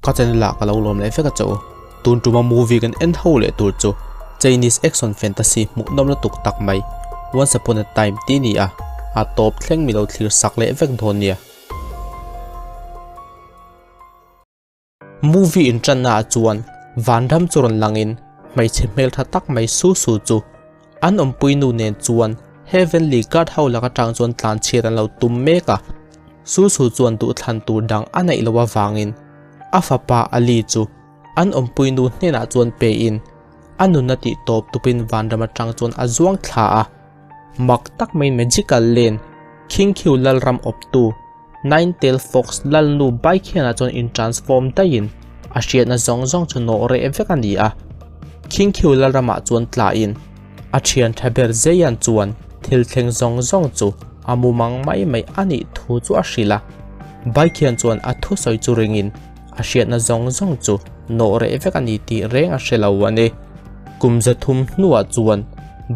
Ka channel ah ka lo lawm leh vek a che u. Tun tuma movie kan en ho leh tur chu Chinese action fantasy hmuhnawm lutuk tak mai Once Upon a Time tih a ni a, a tawp thleng mi lo thlir sak leh vek dawn nia. Movie inṭanna ah chuan vanram chu rawn langin hmeichhe hmeltha tak mai Su Su chu an awmpui nu nen chuan Heavenly Guard ho lak atang chuan tlanchhiat an lo tum mek a. Su Su chuan duhthlan tur dang a neih loh avangin a fapa Ali chu an awmpui nu hnenah chuan pein a nunna tih tawp tupin vanram atang chuan a zuang thla a. Mak tak maiin Magical Land, Khingkhiu Lalram awptu, Nine Tail Fox Lalnu Baikhianah chuan in transform daihin a hriatna zawng zawng chu nawh reh vek a ni a. Khingkhiu Lalramah chuan tlain a thian tha ber Zeian chuan thil thleng zawng zawng chu a mumang mai mai a nih thu chu a hrilh a. Baikhian chuan a thusawi chu ringin a hriatna zawng zawng chu nawh reh vek a ni tih reng a hre lo a ni. Kum zathum hnuah chuan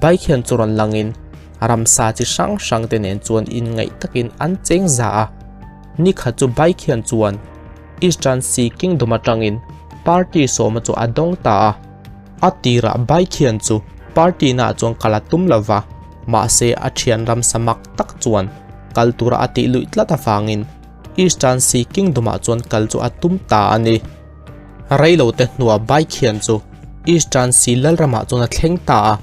Baikhian chu rawn langin Ramsa chi hrang hrang te nen chuan inngaih takin an cheng za a. Nikhat chu Baikhian chuan Eastern Sea Kingdom atangin party sawma chu a dawng ta a. A tirah Baikhian chu party naah chuan kal a tum lo va, mahse a thian ramsa mak tak chuan kal tura a tih luih tlat avangin Eastern Sea Kingdom ah chuan kal chu a tum ta a ni. Reilote hnuah Baikhian chu Eastern Sea Lalramah chuan a thleng ta a.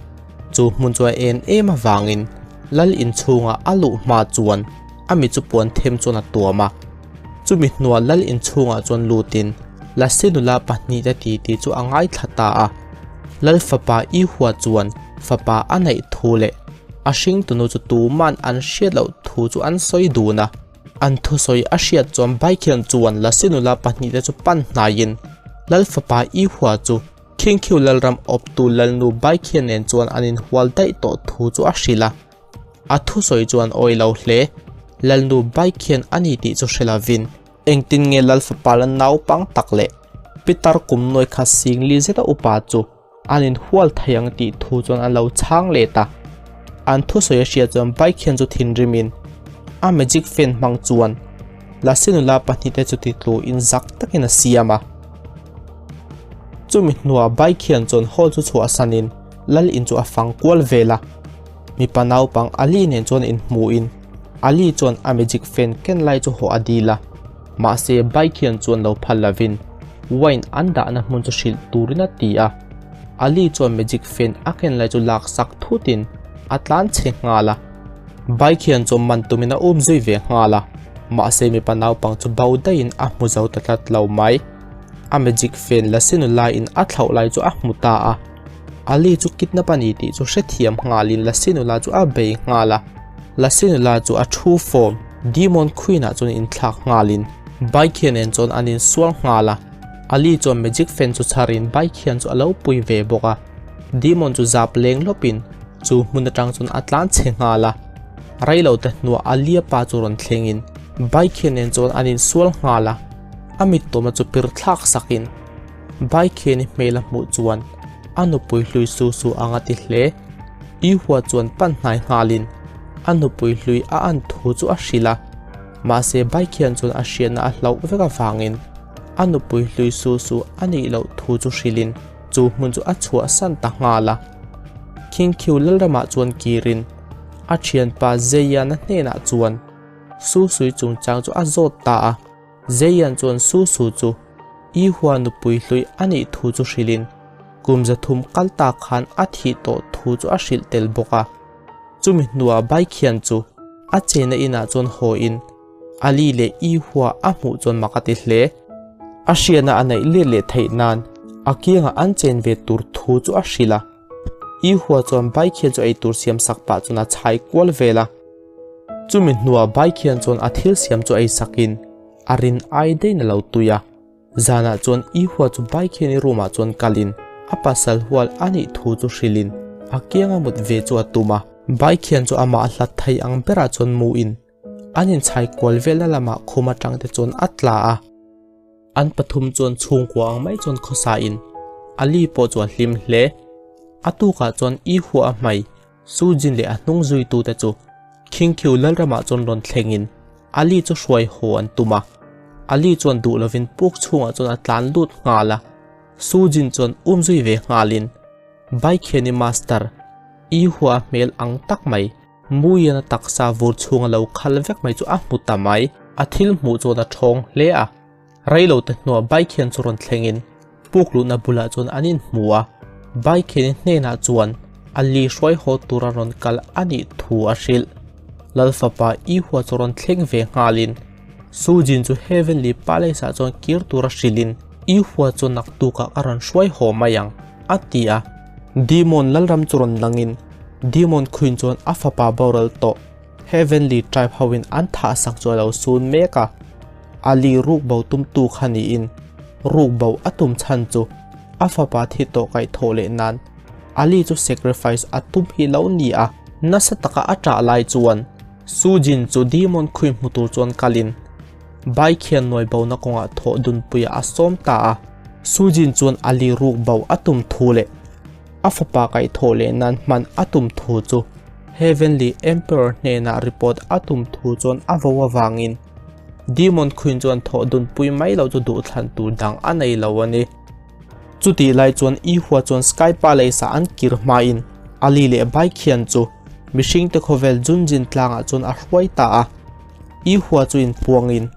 Chu hmun chu a en em avangin lal inchhungah a luh hma chuan a mi chu puan them chuan a tuam a. Chumi hnuah lal inchhungah chuan lutin Lasi nula pahnihte titi chu a ngaithla ta a. Lal fapa Ihua chuan fapa a neih thu leh a hringtunu chu tuman an hriat loh thu chu an sawi dun a. An thusawi a hriat chuan Baikhian chuan Lasi nula pahnihte chu pan hnaiin lal fapa Ihua chu Khingkhiu Lalram awptu Lalnu Baikhian nen chuan an inhual daih tawh thu chu a hrilh a. A thusawi chuan awi lo hle. Lalnu Baikhian a ni tih chu hre lovin engtin nge Lal fapa la naupang tak leh Pitar kum nawi kha singli zeta upa chu an inhual thei ang tih thu chuan a lo chhang let a. An thusawi a hriat chuan Baikhian chu thinrimin a magic fan hmang chuan Lasi nula pahnihte chu titluin zak takin a siam a. Chumi hnuah bike hian chuan hall chu chhuahsanin lal in chu a fang kual vel a. Mipa naupang Ali nen chuan inhmuhin Ali chuan a magic fan ken lai chu haw a dil a. Mahse bike hian chuan lo phal lovin wine an dahna hmun chu hrilh turin a ti a. Ali chuan magic fan a ken lai chu laksak thutin a tlan chhe nghal a. Bike hian chuan man tumin a um zui ve nghal a. Mahse mipa naupang chu bo daihin a hmu zo ta tlat lo mai. A magic fan la sinu laiin a thlauh lai chu a hmu ta a. Ali chu kidnap a ni tih chu hrethiam nghalin la sinu la chu a bei nghal a. La sinu la chu a true form Demon Queen ah chuan inthlak nghalin Bike hian nen chuan an insual nghal a. Ali chuan magic fan chu chharin Bike hian chu a lo pui ve bawk a. Demon chu zap leng lawpin chu hmun atang chuan a tlan chhe nghal a. Reilote hnuah Alia pa chu rawn thlengin Bike hian nen chuan an insual nghal a. A mittawma chu pir thlak sakin Bike hian i hmel a hmuh chuan a nupui hlui su su ang a ti hle. I hua chuan pan hnai nghalin a nupui hlui a an thu chu a hrilh a. Mahse Bike hian chuan a hriatna a hlauh vek avangin a nupui hlui su su a nih loh thu chu hrilhin chu hmun chu a chhuahsan ta nghal a. Khingkhiu Lalramah chuan kirin a thianpa Zeiana hnenah chuan Su Sui chungchang chu a zawt ta a. Zeian chuan Su Su chu I Hua nupui hlui a nih thu chu hrilhin kum zathum kal ta khan a thih tawh thu chu a hrilh tel bawk a. Chumi hnuah Baikhian chu a chena inah chuan hawiin Ali leh I Hua a hmuh chuan mak a ti hle. A hriatna a neih let leh theih nan a kiangah an chen ve tur thu chu a hrilh a. I Hua chuan Baikhian chu eitur siam sak pah chuan a chhai kual vel a. Chumi hnuah Baikhian chuan a thil siam chu ei sakin a rin ai daih na lo tui a. Zanah chuan I Hua chu Baikhiani room ah chuan kalin a pasal hual a nih thu chu hrilhin a kianga mut ve chu a tum a. Baikhian chu amah hlat thei ang berah chuan muin an inchhai kual velna lamah khum atang te chuan a tla a. An pathum chuan chhungkua ang mai chuan khawsa in Ali pawh chu a hlim hle. A tukah chuan I Hua a hmai Su Jin leh a hnung zuitute chu Khingkhiu Lalramah chuan rawn thlengin Ali chu hruai haw an tum a. Ali chuan duh lovin puk chhungah chuan a tlan lut nghal a, Sujin chuan um zui ve nghalin, Baikhiani master, i hua hmel ang tak mai, Muian a taksa vur chhunga lo khal vek mai chu a hmu ta mai. A thil hmuh chuan a ṭhawng hle a, reilo te hnuah Baikhian chu rawn thlengin puk luhna bulah chuan an inhmu a, Baikhiani hnenah chuan Ali hruai haw tura rawn kal a nih thu a hrilh. Lalfapa Ihua chu rawn thleng ve nghalin Sujin chu Heavenly Palace-ah chuan kir tura hrilhin Ihua chu naktukah ka rawn hruai haw mai ang, a ti a. Demon lalram chu rawn langin Demon Queen chuan a fapa boral tawh Heavenly Tribe hoin an thahsak chu a lo sun mek a. Ali ruk bo tumtu kha niin ruk bo a tum chhan chu a fapa thi tawh kaih thawh leh nan Ali chu sacrifice a tum hi lo ni a. Nasa taka a ṭah lai chuan Sujin chu Demon Queen hmu tur chuan kalin Bai khian nuai bona kawngah thawh dunpuiah a sawm ta a. Sujin chuan Ali ruk bo a tum thu leh a fapa kaih thawh leh nan hman a tum thu chu Heavenly Emperor hnenah report a tum thu chuan a vo avangin Demon Queen chuan thawh dunpui mai loh chu duhthlan tur dang a nei lo a ni. Chutih lai chuan Ihua chuan Sky Palace-ah an kir hmain Ali leh Bai Khian chu mihringte khawvel Junjin tlangah chuan a hruai ta a. Ihua chu inpuangin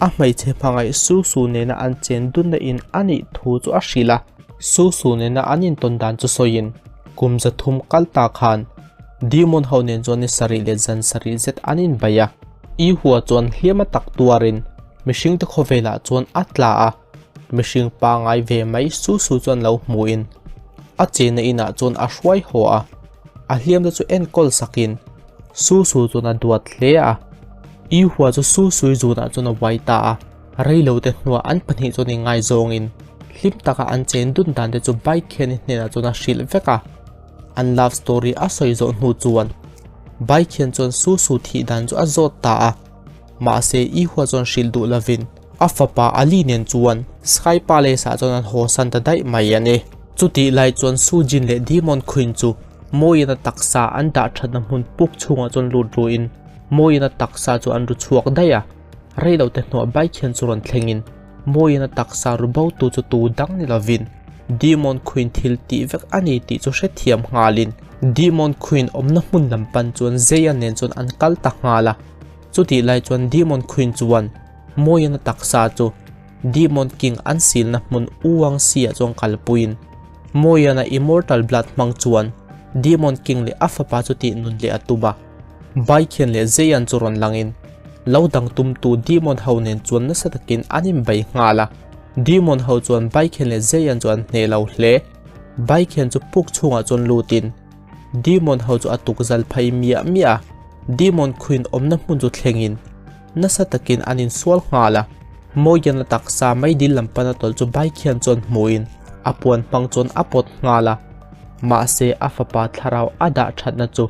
a hmeichhe hmangaih Su Su nena an chen dunna in a nih thu chu a hrilh a. Su Su nena an intawn dan chu sawiin kum 300 kal ta khan Demon ho nen chuan ni sarih leh zan sarih zet an inbaih a. Ihua chuan hliam a tak tuarin mihringte khawvelah chuan a tla a. Mihring pangai ve mai su su chuan lo hmuhin a chenna inah chuan a hruai haw a, a hliamna chu enkawl sakin su su chuan a duat hle a. I hua chu su sui zunah chuan a uai ta a, reilote hnuah an pahnih chuan ingaizawngin hlim taka an chen dun dan te chu bike hian i hnenah chuan a hrilh vek a. An love story a sawi zawh hnu chuan bike hian chuan su su thih dan chu a zawt ta a. Mahse, I hua chuan hrilh duh lovin a fapa Ali nen chuan Sky Palace-ah chuan an haw san ta daih mai a ni. Chutih lai chuan Su Jin leh Demon Queen chu Mawiana taksa an dah thatna hmun puk chhungah chuan lut ruin Mawiana taksa chu an ru chhuak daih a. Reilote hnuah bike hian chu rawn thlengin Mawiana taksa ru botu chu tu dang ni lovin Demon Queen thil tih vek a ni tih chu hrethiam nghalin Demon Queen awmna hmun lam pan chuan Zeia nen chuan an kal ta nghal a. Chutih lai chuan Demon Queen chuan Mawiana taksa chu Demon King an silna hmun Uang Si ah chuan kalpuiin Mawiana Immortal Blood hmang chuan Demon King leh a fapa chu tih nun leh a tum a. Baikhian leh Zeian chu rawn langin lo dang tumtu Demon ho nen chuan nasa takin an inbei nghal a. Demon ho chuan Baikhian leh Zeian chu an hneh lo hle. Baikhian chu puk chhungah chuan lutin Demon ho chu a tuk zal phei miah miah a, Demon Queen awmna hmun chu thlengin nasa takin an insual nghal a. Mawian a taksa meidil lam pana tawlh chu bike hian chuan hmuhin a puan hmang chuan a pawt nghal a, mahse a fapa thlarau a dah thatna chu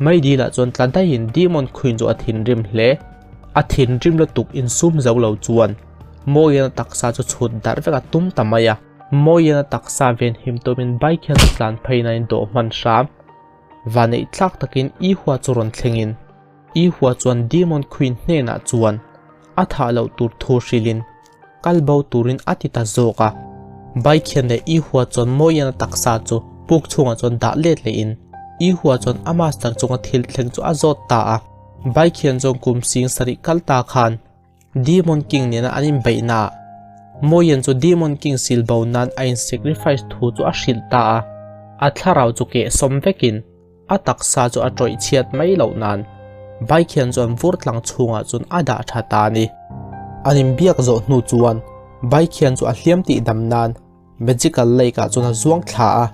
meidilah chuan tla daihin Demon Queen chu a thinrim hle. A thinrim lutuk insum zo lo chuan Mawian a taksa chu chhut darh vek a tum ta mai a. Mawian a taksa ven him tumin bike hian a tlan phei nain dawh hman hram. Vaneih tlak takin Ihua chu rawn thlengin Ihua chuan Demon Queen hnenah chuan a thah loh tur thu hrilhin kal bo turin a ti ta zawk a. Bike hian leh Ihua chuan Mawian a taksa chu puk chhungah chuan dah let lehin Ihua chuan a master chunga thil thleng chu a zawt ta a. Bike hian chuan kum 7000 kal ta khan Demon King nena an inbeihna ah Mawian chu Demon King sil bo nan a in sacrifice thu chu a hrilh ta a, a thlarau chu keh sawm vekin a taksa chu a tawih chhiat mai loh nan Baikhian chuan vur tlang chhungah chuan a dah tha ta a ni. An inbiak zawh hnu chuan Baikhian chu a hliam tih dam nan Magical Lake ah chuan a zuang thla a,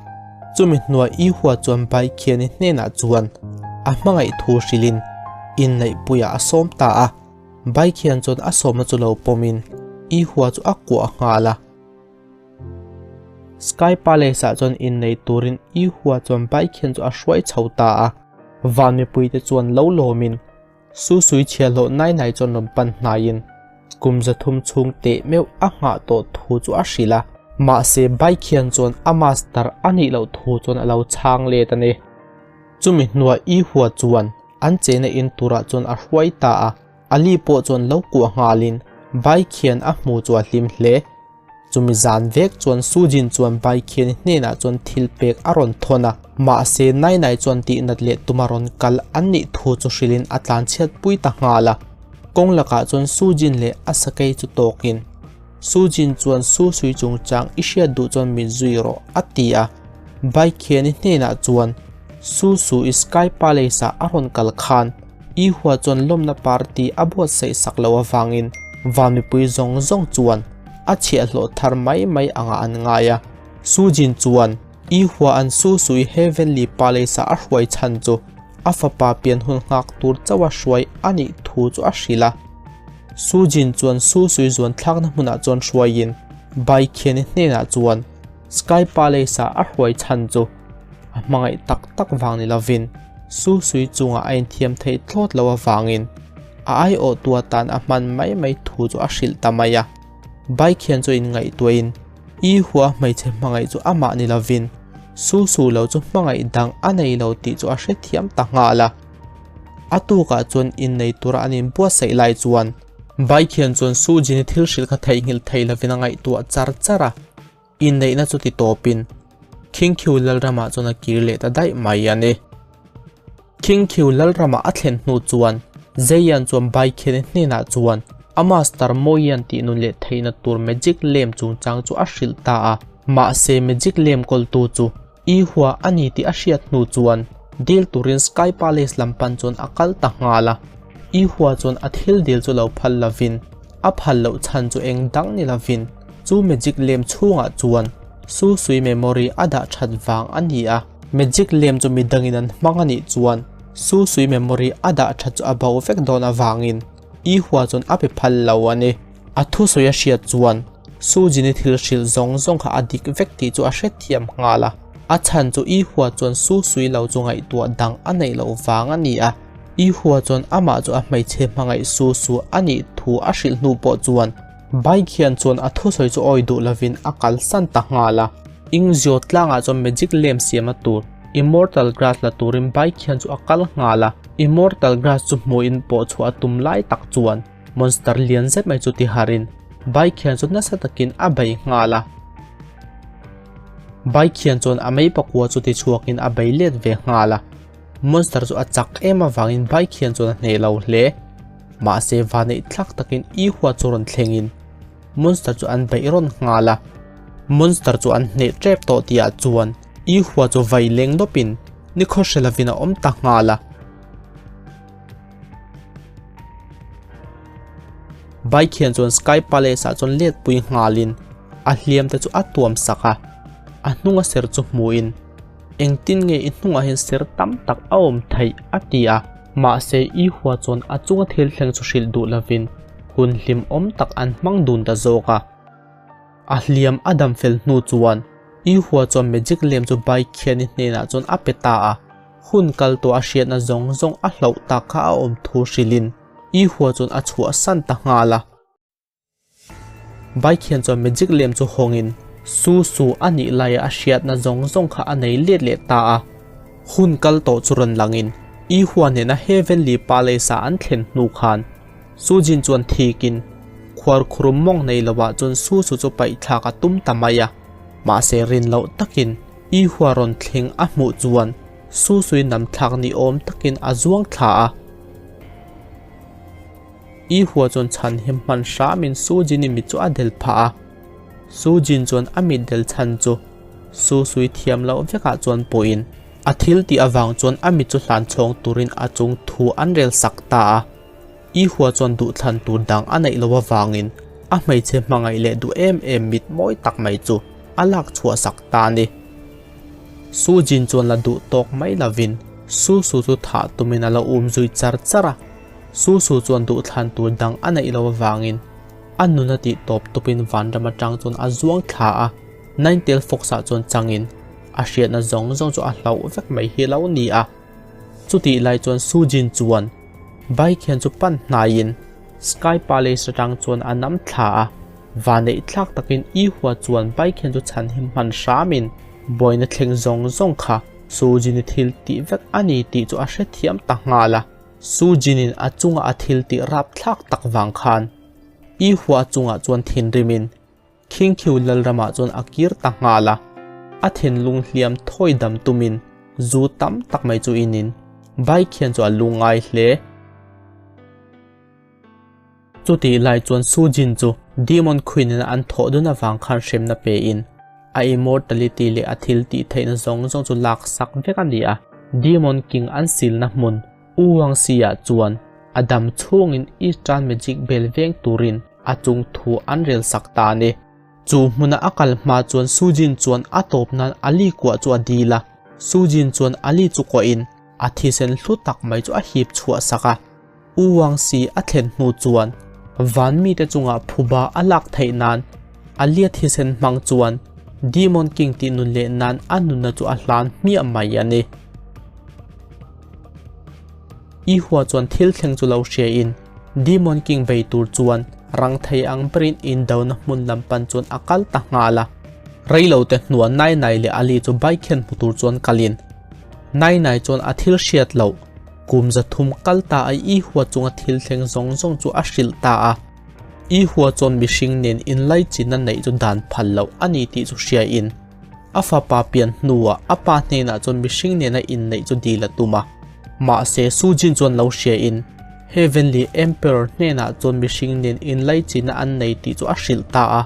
chumi hnuah Ihua chuan Baikhiani hnenah chuan a hmangaih thu hrilhin inneihpuiah a sawm ta a. Baikhian chuan a sawmna chu lo pawmin Ihua chu a kuah nghal a. Sky Palace ah chuan innei turin Ihua chuan Baikhian chu a hruai chho ta a. Van mipuite chuan lo lawmin Su sui chhiahhlawh nai nai chuan rawn pan hnaiin kum 300 chhung teh meuh a nghah tawh thu chu a hrilh a. Mahse Baikhian chuan a master a nih loh thu chuan a lo chhang let a ni. Chumi hnuah Ihua chuan an chena in turah chuan a hruai ta a, Ali pawh chuan lo kuah nghalin Bai Khian a hmu chu a hlim hle. Chumi zan vek chuan Su Jin chuan Bai Khian hnenah chuan thil pek a rawn thawn a, mahse Nai Nai chuan tihnat leh tuma rawn kal an nih thu chu hrilhin a tlanchhiat pui ta nghal a. Kawng lakah chuan Su Jin leh a sakei chu tawkin, Su Jin chuan Su Sui chungchang i hriat duh chuan min zui rawh a ti a. Bai Khiani hnenah chuan Su Su i Sky Palace ah a rawn kal khan I Hua chuan lawmna party a buatsaih sak loh avangin van mipui zawng zawng chuan a chhiahhlawh thar mai mai angah an ngai a. Su Jin chuan I Hua an Su Sui Heavenly Palace ah a hruai chhan chu a fapa pian hun nghak tur chauha hruai a nih thu chu a hrilh a. Su Jin chuan Su Sui zuan thlakna hmunah chuan hruaiin Bai Khiani hnenah chuan Sky Palace ah a hruai chhan chu a hmangaih tak tak vang ni lovin Su Sui chungah a inthiam theih thlawt lo avangin a aiawhtu atan a hman mai mai thu chu a hrilh ta mai a. Bai Khian chu inngaihtuahin I Hua hmeichhe hmangaih chu amah ni lovin Su Su lo chu hmangaih dang a nei lo tih chu a hrethiam ta nghal a. A tukah chuan innei tura an inbuatsaih lai chuan Bai Khian chuan Su Jin-i thil hrilh kha theihnghilh thei lovin a ngaihtuah char char a. Inneihna chu ti tawpin Khingkhiu Lalramah chuan a kir leh ta daih mai a ni. Khingkhiu Lalramah a thlen hnu chuan Zeian chuan Baikhene hnenah chuan a master Mawian tih nun leh theihna tur magic lem chungchang chu a hrilh ta a. Mahse magic lem kawltu chu I hua a ni tih a hriat hnu chuan dil turin Sky Palace lam pan chuan a kal ta nghal a. I hua chuan a thil dil chu lo phal lovin a phal loh chhan chu eng dang ni lovin chu magic lem chhungah chuan Su Sui memory a dah that vang a ni a. Magic lem chu midangin an hmang a nih chuan Su Sui memory a dah that chu a bo vek dawn avangin I hua chuan a pe phal lo a ni. A thusawi a hriat chuan Su Jin-i thil hrilh zawng zawng kha a dik vek tih chu a hrethiam nghal a. A chhan chu I Hua chuan Su Sui lo chu ngaihtuah dang a neih loh vang a ni a. I Hua chuan amah chu a hmeichhe hmangaih Su Su a nih thu a hrilh hnu pawh chuan Bai Khian chuan a thusawi chu awi duh lovin a kalsan ta nghal a. Ingzio tlangah chuan magic lem siam a tur Immortal Grass la turin Bai Khian chu a kal nghal a. Immortal Grass chu hmuhin pawh chhuah a tum lai tak chuan Monster lian zet mai chu ti harin bike hian chu nasa takin a bei nghal a. Bike hian chuan a mei pakua chu ti chhuakin a bei let ve nghal a. Monster chu a chak em avangin bike hian chuan a hneh lo hle. Mahse vaneih thlak takin I hua chu rawn thlengin monster chu an beih rawn nghal a. Monster chu an hneh tep tawh tihah chuan I hua chu vai leng dawpin nikhaw hre lovin a awm ta nghal a. Bike hian chuan Sky Palace ah chuan let pui nghalin a hliam te chu a tuam sak a, a hnunga ser chu hmuhin engtin nge i hnungah hian ser tam tak a awm theih a ti a, mahse i hua chuan a chunga thil thleng chu hrilh duh lovin hun hlimawm tak an hmang dun ta zawk a. A hliam a dam fel hnu chuan i hua chuan magic lem chu bike khian i hnenah chuan a pe ta a. Hun kal tawh a hriatna zawng zawng a hlauh tak kha a awm thu hrilhin I Hua chuan a chhuahsan ta nghal a. Bike hian chuan magic lem chu hawngin Su Su a nih laia a hriatna zawng zawng kha a nei let leh ta a. Hun kal tawh chu rawn langin I Hua nena Heavenly Palace-a an thlen hnu khan Su Jin chuan thikin khuarkhurum mawng nei lovah chuan Su Su chu paihthlak a tum ta mai a. Mahse rin loh takin I hua rawn thleng a hmuh chuan Su Sui nam thlak ni awm takin a zuang thla a. I hua chuan chhan him hman hramin Su Jin-i mit chu a del phah a. Su Jin chuan a mit del chhan chu Su Sui thiam loh vekah chuan pawhin a thil tih avang chuan a mit chu hlan chhawng turin a chung thu an rel sak ta a. I hua chuan duhthlan tur dang a neih loh avangin a hmeichhe hmangaih leh duh em em mit mawi tak mai chu a lak chhuah sak ta a ni. Su Jin chuan la duh tawk mai lovin Su Su chu thah tumin a lo um zui char char a. Su Su chuan duhthlan tur dang a neih loh avangin a nun a tih tawp tupin vanram atang chuan a zuang thla a, Ninetale Fox-ah chuan changin a hriatna zawng zawng chu a hlauh vek mai hi lo ni a. Chutih lai chuan Su Jin chuan bike hian chu pan hnaiin Sky Palace atang chuan a nam thla a, vaneih thlak takin I Hua chuan bike hian chu chhan him hman hramin buaina thleng zawng zawng kha Su Jin-i thil tih vek a ni tih chu a hrethiam ta nghal a. Su Jin-in a chunga a thil tih rap thlak tak vang khan. I Hua chungah chuan thinrimin Khingkhiu lalramah chuan a kir ta nghal a, a thinlung hliam thawi dam tumin zu tam tak mai chu inin Baikhian chu a lungngai hle. Chutih lai chuan Su Jin chu Demon Queen in an thawh dun avang khan hremna pein a immortality leh a thil tih theihna zawng zawng chu lak sak vek a ni a. Demon King an silna hmun U Wang Si ah chuan a dam chhungin Eastern Magic bel veng turin a chung thu an rel sak ta a ni. Chu hmuna a kal hma chuan Su Jin chuan a tawp nan Ali kuah chu a dil a. Su Jin chuan Ali chu kuahin a thisen hlu tak mai chu a hip chhuah sak a. U Wang Si a thlen hnu chuan van mite chungah phuba a lak theih nan Alia thisen hmang chuan Demon King tih nun leh nan a nunna chu a hlan hmiah mai a ni. I Hua chuan thil thleng chu lo hria in Demon King bei tur chuan rang thei ang berin indona hmun lam pan chuan a kal ta nghal a. Reilo te hnuah Nai Nai leh Ali chu bike hian hmu tur chuan kalin Nai Nai chuan a thil hriat loh Kum 300 kal ta a I Hua chunga thil thleng zawng zawng chu a hrilh ta a. I Hua chuan mihring nen inlaichinna neih chu dan phal loh a ni tih chu hriain, a fapa pian hnuah a pa hnenah chuan mihring nena inneih chu dil a tum a. Mahse, Su Jin chuan lo hriain, Heavenly Emperor hnenah chuan mihring nen inlaichinna an nei tih chu a hrilh ta a.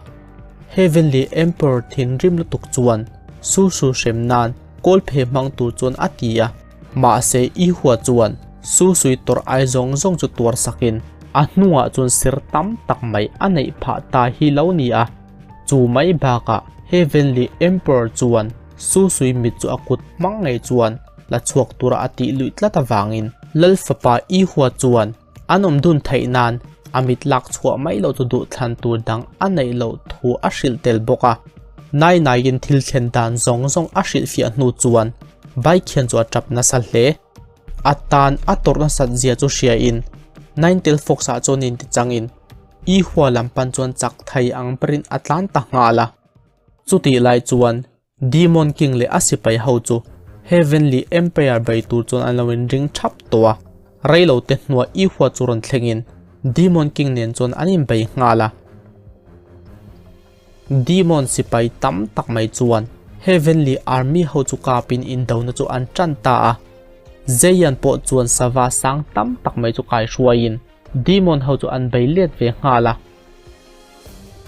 Heavenly Emperor thinrim lutuk chuan Su Su hrem nan kawl phe hmang tur chuan a ti a. Mahse, I Hua chuan Su Sui tawrh ai zawng zawng chu tuar sakin a hnungah chuan sir tam tak mai a neih phah ta hi lo ni a. Chu mai bakah Heavenly Emperor chuan Su Sui mit chu a kut hmang ngei chuan la chhuak tura a tih luih tlat avangin Lal fapa I Hua chuan an awm dun theih nan a mit lak chhuah mai loh chu duhthlan tur dang a neih loh thu a hrilh tel bawk a. Nai naiin thil thlen dan zawng zawng a hrilhfiah hnu chuan bike hian chu a tap nasa hle. A tan a tawrh nasat zia chu hriain Ninetale Fox ah chuan inti changin I Hua lam pan chuan chak thei ang berin a tlan ta nghal a. Chutih lai chuan Demon King leh a sipai ho chu Heavenly Empire bei tur chuan an lo inring thap tawh a, reilo te hnuah I Hua chu rawn thlengin Demon King nen chuan an inbei nghal a. Demon sipai tam tak mai chuan Heavenly Army ho chu kapin indona chu an tan ta a, Zeyan pawh chuan sava sang tam tak mai chu kaihruaiin Demon ho chu an bei let ve nghal a.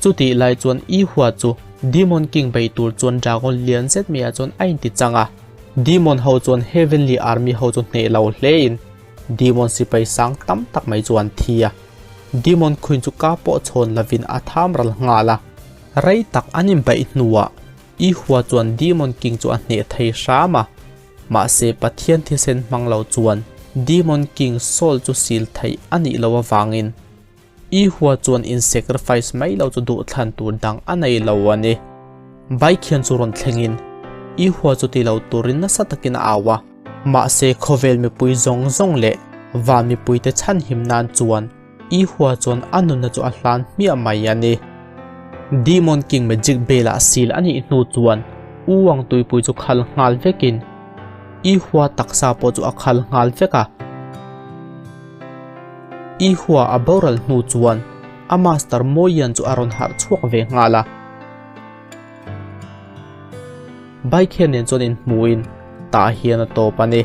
Chutih lai chuan I Hua chu Demon King bei tur chuan dragon lian zet maiah chuan a inti chang a. Demon ho chuan Heavenly Army ho chu hneh lo hlein Demon sipai sang tam tak mai chu an thi a. Demon Queen chu ka pawh chhawn lovin a tham ral nghal a. Rei tak an inbeih hnuah I Hua chuan Demon King chu a hneh thei hram a. Mahse Pathian thisen hmang lo chuan Demon King soul chu sil theih a nih loh avangin I Hua chuan in sacrifice mai lo chu duhthlan tur dang a nei lo a ni. Bike hian chu rawn thlengin I Hua chu ti lo turin nasa takin a au a. Mahse khawvel mipui zawng zawng leh van mipuite chhanhim nan chuan I Hua chuan a nunna chu a hlan hmiah mai a ni. Demon King Magic Bell ah sil a nih hnu chuan U Wang tuipui chu khal nghal vekin I Hua taksa pawh chu a khal nghal vek a. I Hua a boral hnu chuan a master Moyan chu a rawn harh chhuak ve nghal a. Bike hian nen chuan inhmuin tah hian a tawp a ni.